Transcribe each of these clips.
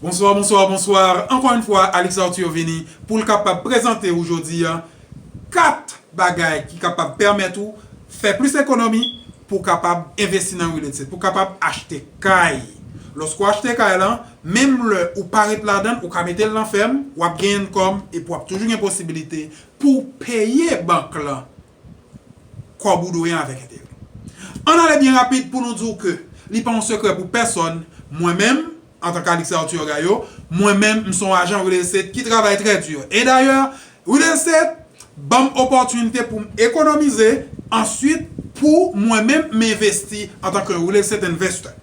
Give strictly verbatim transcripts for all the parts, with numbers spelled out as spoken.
Bonswa, bonswa, bonswa. Ankò yon fwa, Alix Arthur vini pou l kapab prezante ou jodi a kat bagay ki kapab pèmèt ou fè plis ekonomi pou w kapab envesti nan real estate, pou w kapab achte kay. Lòske w achte kay lan, menm lè ou pa ret ladan l, ou ka mete l nan fèm, w ap gen income epi w ap toujou gen posibilite pou w peye bank lan kòb ou dwe an avèk enterè. Ann ale byen rapid pou nou di w ke li pa yon sekrè pou pèsòn. Mwen menm, antanke Alix Arthur Gaillot, mwen menm, m se yon ajan real estate ki travay trè di. E dayè, real estate ban m opòtinite pou m ekonomize, answit, pou mwen menm, m envesti antanke real estate investor.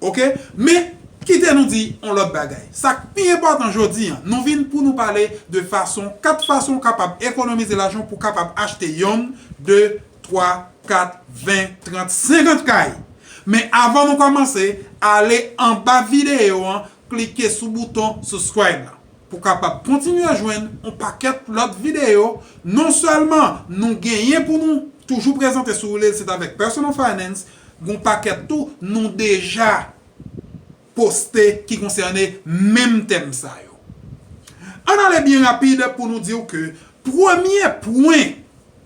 Oke? Men, kite nou di yon lòt bagay. Sa k pi enpòtan jodi an, nou vin pou nou pale de fason, kat fason w kapab ekonomize lajan pou w kapab achte yonn, de, twa, kat, ven, trant, senkant kay. Men avan nou kòmanse, ale anba videyo an, klike sou bouton subscribe la pou w kapab kontinye jwenn yon pakèt lòt videyo. Non sèlman nou genyen pou nou toujou prezante sou real estate avèk personal finance, gon pakèt tou nou deja poste ki konsène menm tèm sa yo. Ann ale byen rapid pou nou di w ke premye pwen,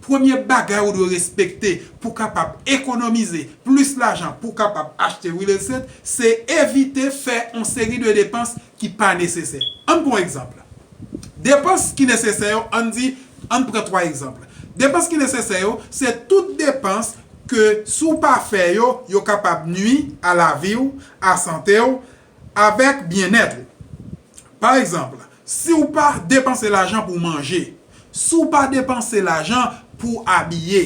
premye bagay ou dwe respekte pou w kapab ekonomize plis lajan pou w kapab achte real estate, se evite fè yon seri de depans ki pa nesesè. Ann pran yon egzanp. Depans ki nesesè yo, ann di, ann pran twa egzanp. Depans ki nesesè yo, se tout depans ke si w pa fè yo, yo kapab nwi a lavi w, a sante w, avèk byennèt ou. Pa egzanp, si w pa depanse lajan pou w manje, si w pa depanse lajan pou w abiye,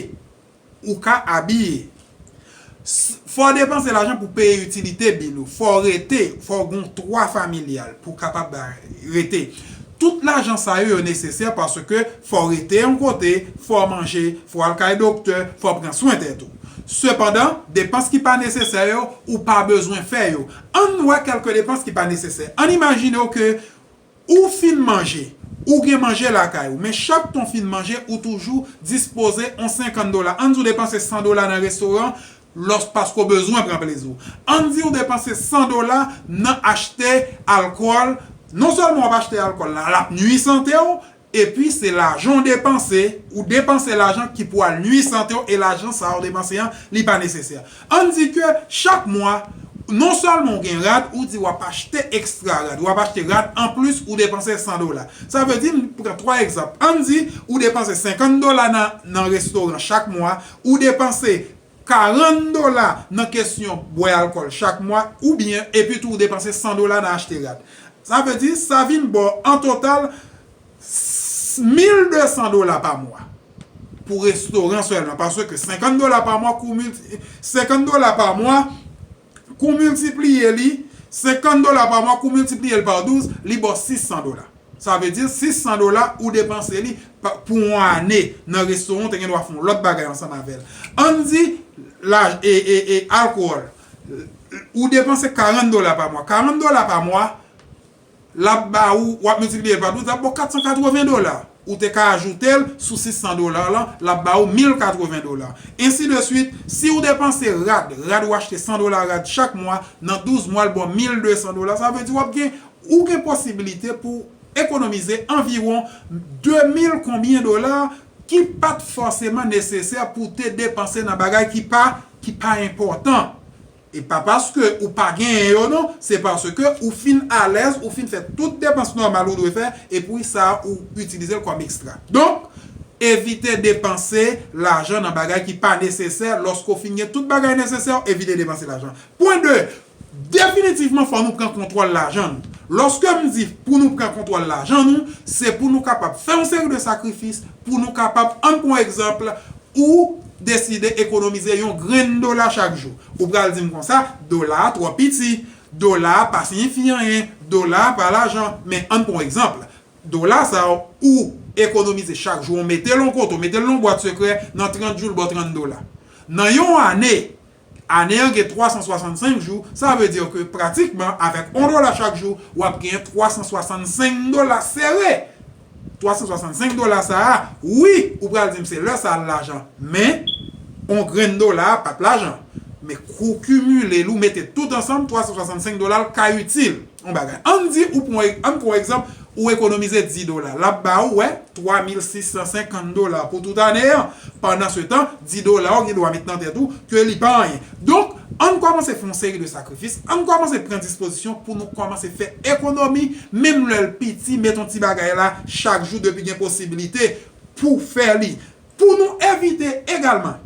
ou ka abiye. S-, fò w depanse lajan pou w peye itilite bil ou, fò w rete, fò w gen yon twa familyal pou w kapab ba-, rete. Tout lajan sa yo, yo nesesè paske fò w rete yon kote, fò w manje, fò w al kay doktè, fò w pran swen tèt ou. Sepandan, depans ki pa nesesè yo, ou pa bezwen fè yo. Ann wè kèlke depans ki pa nesesè. Ann imajine w ke ou fin manje, ou gen manje lakay ou, men chak tan w fin manje, ou toujou dispoze yon senkant dola. Ann di w depanse san dola nan restoran, lòs paske w bezwen pran plezi w. Ann di w depanse san dola nan achte alkòl, non sèlman w ap achte alkòl la, l ap nwi sante w, epi se lajan w depanse, ou depanse lajan ki pou al nwi sante w, e lajan sa a w depanse an, li pa nesesè. Ann di ke chak mwa, non sèlman w gen rad, ou di w ap achte ekstra rad, w ap achte rad anplis, ou depanse san dola. Sa vle di, m pran twa egzanp. Ann di, ou depanse senkant dola nan, nan restoran chak mwa, ou depanse karant dola nan kesyon bwè alkòl chak mwa, oubyen, epi tou, ou depanse san dola nan achte rad. Sa vle di, sa vin ba w, an total, mil de san dola pa mwa pou restoran sèlman, paske senkant dola pa mwa kou milti-, senkant dola pa mwa kou miltipliye li, senkant dola pa mwa kou miltipliye l pa douz, li ba w sis san dola. Sa vle di sis san dola ou depanse li pa, pou yon ane nan restoran, ou te gen dwa fè yon lòt bagay ansanm avè l. Ann di, la, e, e, e, alkòl. Ou depanse karant dola pa mwa. Karant dola pa mwa, l ap ba ou, w ap miltipliye l pa douz, l ap ba w kat san katreven dola. Ou te ka ajoute l sou sis san dola lan, l ap ba ou mil katreven dola. Ensi de swit, si ou depanse rad, rad ou achte san dola rad chak mwa, nan douz mwa, l ba w mil de san dola, sa vle di w ap gen, ou gen posibilite pou ekonomize anviwon de mil konbyen dola ki pa t fòseman nesesè pou w te depanse nan bagay ki pa, ki pa enpòtan. E pa paske ou pa genyen yo non, se paske ou fin alèz, ou fin fè tout depans nòmal ou dwe fè, epi sa ou itilize l kòm ekstra. Donk, evite depanse lajan nan bagay ki pa nesesè. Lòske w fin gen tout bagay nesesè, evite depanse lajan. Pwen de, definitivman fò nou pran kontwòl lajan nou. Lòske m di pou nou pran kontwòl lajan nou, se pou nou kapab fè yon seri de sakrifis, pou nou kapab, ann pran egzanp, ou deside ekonomize yon grenn dola chak jou. Ou pral di m konsa, dola a twò piti, dola a pa siyifi anyen, dola a pa lajan. Men ann pran egzanp, dola sa a ou ekonomize chak jou, ou mete l yon kote, ou mete l yon bwat sekrè, nan trant jou, l ba w trant dola. Nan yon ane, ane an gen twa san swasannsenk jou, sa vle di ke pratikman, avèk yon dola chak jou, w ap gen twa san swasannsenk dola sere. Twa san swasannsenk dola sa a, wi, ou pral di m se lè sa a l lajan, men, yon grenn dola a pa t lajan. Men kou kimile l, ou mete tout ansanm, twa san swasannsenk dola l ka itil. yon bagay. Ann di ou pran, ann pran egzanp, ou ekonomize dis dola. L ap ba ou, wè, twa mil sis san senkant dola pou tout ane an. Pandan se tan, dis dola ou gen dwa met nan tèt ou ke li pa anyen. Donk, ann kòmanse fè yon seri de sakrifis, ann kòmanse pran dispozisyon pou nou kòmanse fè ekonomi, menm lè l piti, met yon ti bagay la chak jou depi gen posibilite pou fè li. Pou nou evite egalman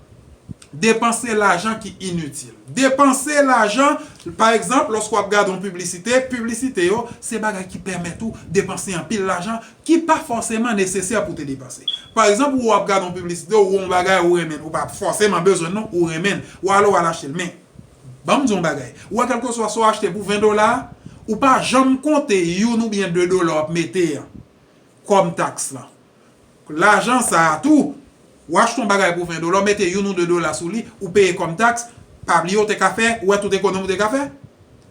depanse lajan ki initil. Depanse lajan, pa egzanp, lòske w ap gade yon piblisite, piblisite yo, se bagay ki pèmèt ou depanse anpil lajan ki pa fòseman nesesè pou te depanse. Pa egzanp, ou ap gade yon piblisite, ou wè yon bagay ou renmen, ou pa fòseman bezwen l non, ou renmen l, ou ale w al achte l. Men, ban m di w yon bagay, ou wè kèlkeswa sa w achte pou ven dola, ou pa janm konte youn oubyen de dola w ap mete an kòm taks lan. Lajan sa a tou, ou achte yon bagay pou ven dola, ou mete youn ou de dola sou li, ou peye kòm taks, pa bliye ou te ka fè, ou wè tout ekonomi ou te ka fè.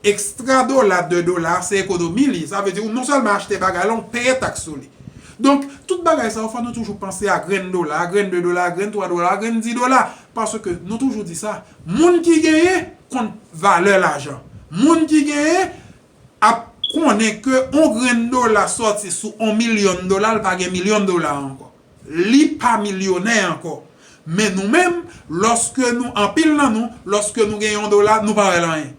Ekstra dola, de dola, se ekonomi li. Sa vle di ou non sèlman achte bagay la, ou peye taks sou li. Donk, tout bagay sa yo, fò nou toujou panse a grenn dola, a grenn de dola, a grenn twa dola, a grenn dis dola. Paske nou toujou di sa, moun ki genyen konn valè lajan. Moun ki genyen ap konnen ke on grenn dola sòti sou on milyon dola, l pa gen milyon dola ankò. Li pa milyonè ankò. Men nou menm, lòske nou, anpil nan nou, lòske nou gen yon dola, nou pa wè l anyen.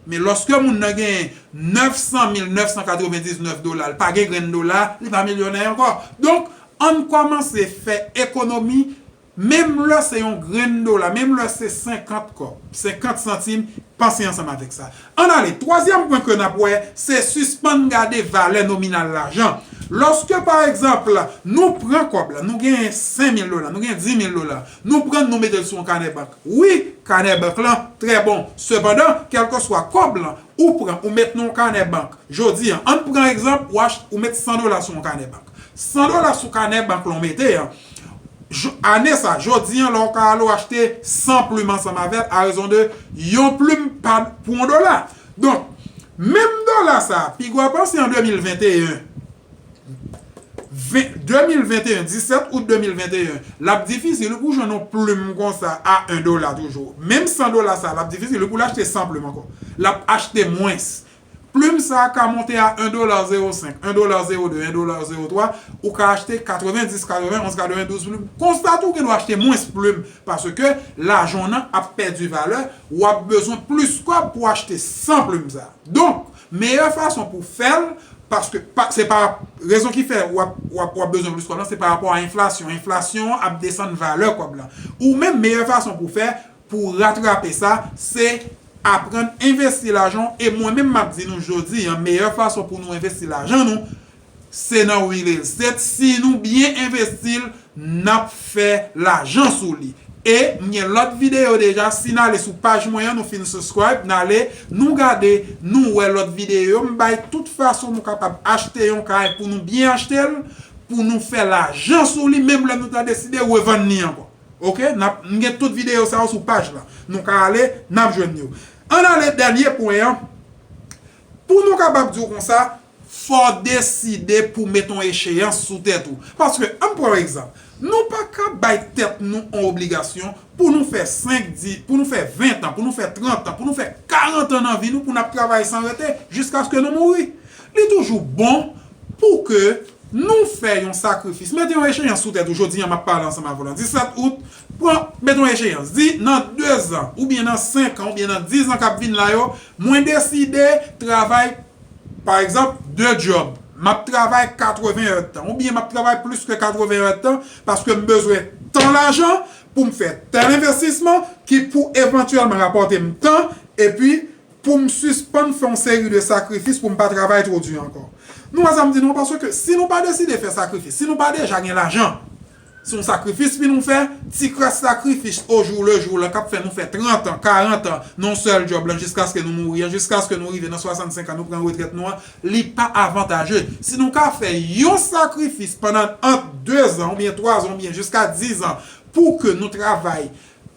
Men lòske moun nan genyen nèf san mil nèf san katrevendiznèf dola, l pa gen grenn dola, li pa milyonè ankò. Donk, ann kòmanse fè ekonomi, menm lè se yon grenn dola, menm lè se senkant kòb, senkant santim, panse ansanm avèk sa. Ann ale, twazyèm pwen ke n ap wè, se sispann gade valè nominal lajan. Lòske, pa egzanp, nou pran kòb la, nou genyen senk mil dola, nou genyen dis mil dola, nou pran l, nou mete l sou yon kanè bank. Wi, kanè bank lan, trè bon. Sepandan, kèlkeswa kòb lan, ou pran, ou met nan yon kanè bank. Jodi an, ann pran egzanp, ou ach-, ou met san dola sou yon kanè bank. San dola sou kanè bank lan w mete an, jou-, ane sa, jodi an, la w ka ale w achte san plim ansanm avè l, a rezon de yon plim pa, pou yon dola. Donk, menm dola sa, pi gwo panse an de mil venteyen, ven-, de mil venteyen, disèt out de mil venteyen, l ap difisil pou jwenn yon plim konsa a en dola toujou. Menm san dola sa, l ap difisil pou l achte san plim ankò. L ap achte mwens. Plim sa a ka monte a en dola zewo senk, en dola zewo de, en dola zewo twa, ou ka achte katrevendis, katrevenonz, katrevendouz plim. Konsa tou, ou gen dwa achte mwens plim, paske lajan w nan ap pèdi valè, w ap bezwen plis kòb pou achte san plim sa. Donk, meyè fason pou fè l, paske pa, se pa rezon ki fè w ap, w ap, w ap bezwen plis kòb lan, se pa rapò a enflasyon. Enflasyon an ap desann valè kòb lan. Ou menm, meyè fason pou fè, pou ratrape sa, se aprann envesti lajan w. E mwen menm, m ap di nou jodi an, meyè fason pou nou envesti lajan nou, se nan real estate. Si nou byen envesti l, n ap fè lajan sou li. E m gen lòt videyo deja, si n ale sou paj mwen an, nou fin subscribe, n ale, nou gade, nou wè lòt videyo yo, m bay tout fason nou kapab achte yon kay pou nou byen achte l, pou nou fè lajan sou li, menm lè nou ta deside revann li ankò. Oke? N ap, m gen tout videyo sa yo sou paj la. Nou ka ale, n ap jwenn yo. Ann ale dènye pwen an. Pou nou kapab di w konsa, fò w deside pou met yon echeyans sou tèt ou. Paske, ann pran egzanp, nou pa ka bay tèt nou yon obligasyon pou nou fè senk, dis, pou nou fè ven tan, pou nou fè trant tan, pou nou fè karant an nan vi nou, pou n ap travay san rete, jiskaske nou mouri. Li toujou bon pou ke nou fè yon sakrifis. Mete yon echeyans sou tèt ou. Jodi an, m ap pale ansanm avè w la. Disèt out, pran, mete yon echeyans. Di, nan de zan, oubyen nan senk an, oubyen nan dis an k ap vin la yo, mwen deside travay, pa egzanp, de djòb. M ap travay katreven èdtan, oubyen m ap travay plis ke katreven èdtan, paske m bezwen tan lajan pou m fè tèl envestisman ki pou evantyèlman rapòte m tan, epi pou m sispann fè yon seri de sakrifis pou m pa travay twò di ankò. Nou wè sa m di nou an, paske si nou pa deside fè sakrifis, si nou pa deja gen lajan, se yon sakrifis pou nou fè, ti kras sakrifis au jour le jour la k ap fè nou fè trant an, karant an nan yon sèl djòb lan jiskaske nou mouri an, jiskaske nou rive nan swasannsenk an, nou pran retrèt nou an, li pa avantaje. Si nou ka fè yon sakrifis pandan ant de zan, oubyen twa zan, oubyen jiska dis an, pou ke nou travay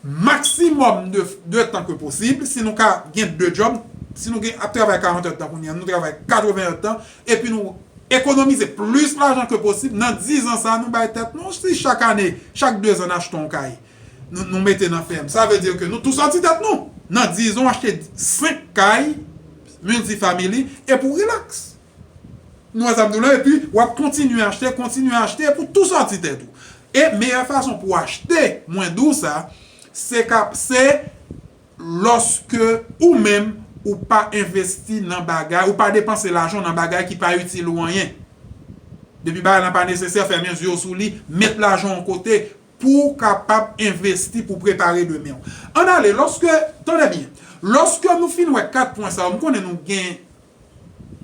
maksimòm de, de tan ke posib. Si nou ka gen de djòb, si nou gen, ap travay karant èdtan kounye a, nou travay katreven èdtan, epi nou ekonomize plis lajan ke posib, nan dis an sa, nou bay tèt nou, si chak ane, chak de zan, n achte yon kay, nou, nou mete nan fèm, sa vle di ke nou tou sòti tèt nou. Nan dis an, w achte senk kay, multifamily, epi w relax. Nou wè sa m di w la, epi w ap kontinye achte, kontinye achte pou tou sòti tèt ou. E meyè fason pou w achte, mwen di w sa, se ka, se lòske ou menm ou pa envesti nan bagay, ou pa depanse lajan w nan bagay ki pa itil ou anyen. Depi bagay lan pa nesesè, fèmen zye w sou li, met lajan w yon kote pou w kapab envesti, pou w prepare demen w. Ann ale, lòske, tande byen, lòske nou fin wè kat pwen sa yo, m konnen nou gen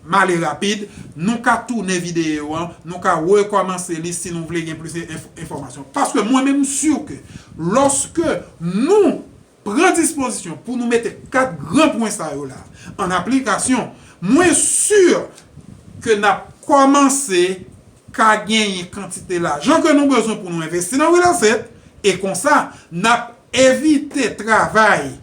m ale rapid, nou ka tounen videyo an, nou ka rekòmanse li si nou vle gen plis enf- enfòmasyon. Paske mwen menm m si ke lòske nou pran dispozisyon pou nou mete kat gran pwen sa yo la an aplikasyon, mwen si ke n ap kòmanse ka genyen kantite lajan ke nou bezwen pou nou envesti nan real estate, e konsa, n ap evite travay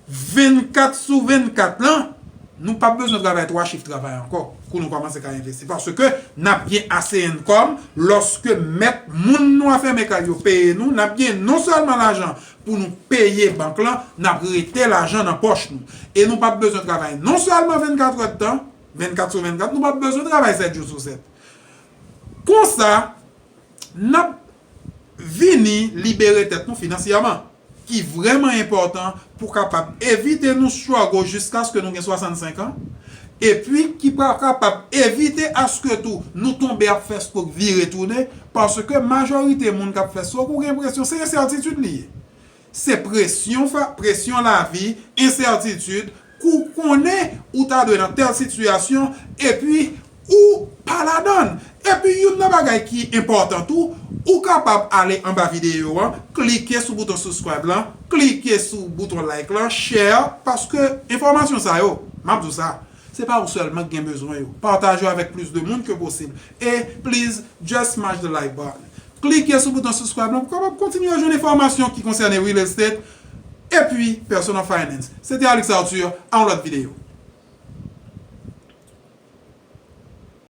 vennkat sou vennkat lan, nou p ap bezwen travay twa chif travay ankò pou nou kòmanse ka envesti. Paske n ap gen ase income lòske mèt moun nou a fèmen kay yo peye nou, n ap gen non sèlman lajan pou nou peye bank lan, n ap rete lajan nan pòch nou. E nou p ap bezwen travay non sèlman vennkat èdtan, vennkat sou vennkat, nou p ap bezwen travay sèt jou sou sèt. Konsa, n ap vini libere tèt nou finansyèman, ki vrèman enpòtan pou kapab evite nou struggle jiskaske nou gen swasannsenk an, epi ki pa kapab evite aske tou nou tonbe ap fè stroke vire tounen, paske majorite moun k ap fè stroke, ou gen enpresyon se ensètitid li ye. Se presyon, fa- presyon lavi, ensètitid, kou konnen ou ta dwe nan tèl sitiyasyon, epi ou pa ladan l. Epi youn nan bagay ki enpòtan tou, ou kapab ale anba videyo an, klike sou bouton subscribe lan, klike sou bouton like lan, share, paske enfòmasyon sa yo, m ap di w sa, se pa ou sèlman ki gen bezwen yo. Pataje yo avèk plis de moun ke posib. E please, just smash the like button. Klike sou bouton subscribe lan pou kapab kontinye jwenn enfòmasyon ki konsène real estate epi personal finance. Se te Alex Arthur, a yon lòt videyo.